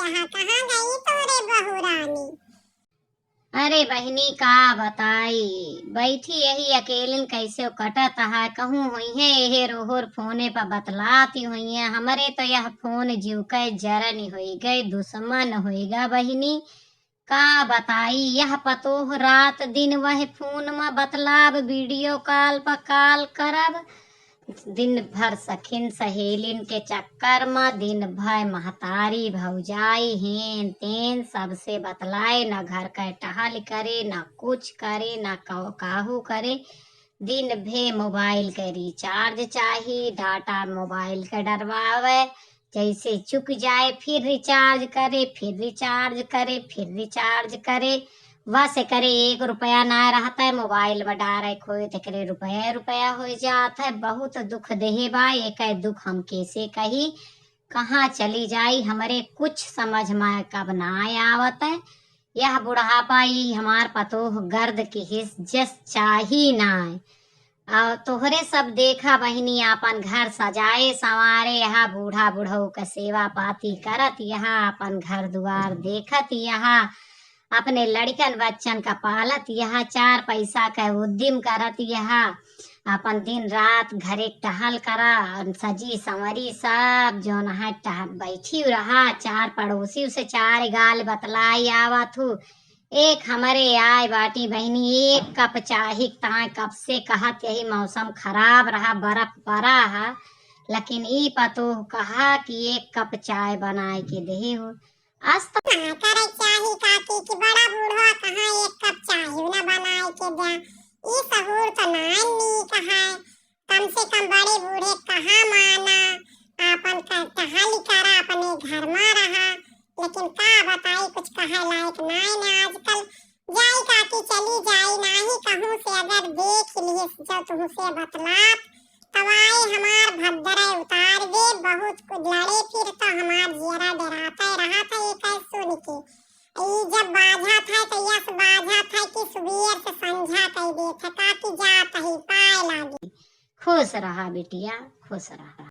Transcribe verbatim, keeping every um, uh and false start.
कहाँ, कहाँ गई तोरे बहू रानी? अरे बहिनी, का बताई, बैठी यही अकेलिन कैसे कटत है। कहूँ होइहैं एहे रोहोर फोने पर बतलाती होइहैं। हमरे तो यह फोन जीव के जरन होई गए, दुश्मन होई गा बहिनी। का बताई, यह पतोह रात दिन वह फोन में बतलाब, वीडियो कॉल पर कॉल करब। दिन भर सखिन सहेलिन के चक्कर में, दिन भर महतारी भौजाई हेन तेन सबसे बतलाए, न घर का टहल करे, न कुछ करे, न काहू करे। दिन भे मोबाइल के रिचार्ज चाही, डाटा मोबाइल के डरवावे, जैसे चुक जाए फिर रिचार्ज करे, फिर रिचार्ज करे, फिर रिचार्ज करे। बस करे एक रुपया ना रहत है, मोबाइल में डारे खोए तेकरे रुपया रुपया हो जात है। बहुत दुख देहे बा, एक दुख हम कैसे कही, कहाँ चली जाई, हमरे कुछ समझ में कब ना आवत है। यह बुढ़ापा ई हमार पतोह गर्द किहिस जस चाही नाय। और तोहरे सब देखा बहिनी आपन घर सजाए संवारे, यहाँ बूढ़ा बुढ़ऊ का सेवा पाती करत, यहाँ आपन घर दुआर देखत, यहाँ अपने लड़िकन बच्चन का पालत, यहाँ चार पैसा का उद्यम करत, यहाँ आपन दिन रात घरे टहल करा, और सजी संवरी सब जौन है टह-, बैठी रहा, चार पड़ोसी से चार गाल बतलाई आवत हूँ। एक हमरे आए बाटी बहिनी, एक कप चाही, ताए कब से कहत यही मौसम खराब रहा, बर्फ पड़ा है, लेकिन ई पतोह कहा कि एक कप चाय बनाए के देहु। आज तो ना करे चाही काकी कि बड़ा बूढ़वा कहाँ एक कप चाय ना बनाए के द्या। ई सहूर तो ना नीक है। कम से कम बड़े बूढ़े कहा माना, आपन क-, टहल करा, अपने घर में रहा, लेकिन का बताई, कुछ कहे लायक नाय ना आजकल। जाई काकी चली जाई, नाही कहूँ से अगर देख लिहिस जो तुहसे बतलात, तब आए हमार भद्दरे उतार दे। बहुत कुछ लड़े फिर तो हमार जियरा डराते रहा था ये कह सुन के। ई जब बाझा था तो यस बाझा था कि सुबेर से संझा कह दे था, काकी जात ही पाए लागी। खुश रहा बिटिया, खुश रहा।